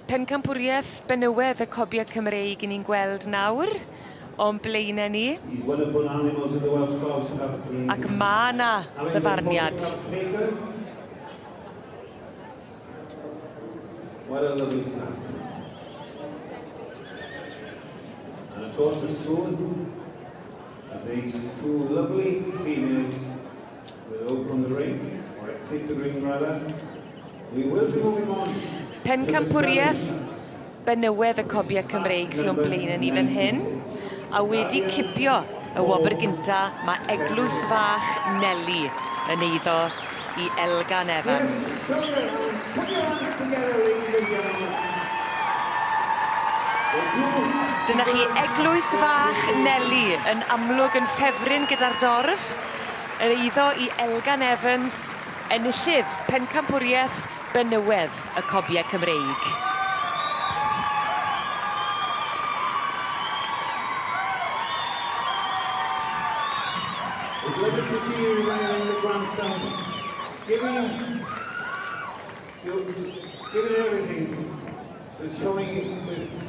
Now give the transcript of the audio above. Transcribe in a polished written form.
Pencampwriaeth benywedd y Cobiau Cymreig i ni'n gweld nawr o'n blaenau ni. Ac mae yna ddyfarniad. What a lovely sound. And of course the soon these two lovely females will open the ring, or exit the ring rather. We will be moving on. Pencampwriaeth benywedd y Cobiau Cymreig sy o'n blaenau ni fan hyn, a wedi cipio y wobr gynta ma' Eglwys Fach Neli yn eiddo i Elgan Evans. Dyna chi Eglwys Fach Neli yn amlwg yn ffefryn gyda'r dorf. Yr eiddo i Elgan Evans, enillydd pencampwriaeth benywedd y Cobiau Cymreig. It's lovely to see you there in the grandstand, giving, giving everything, with showing, with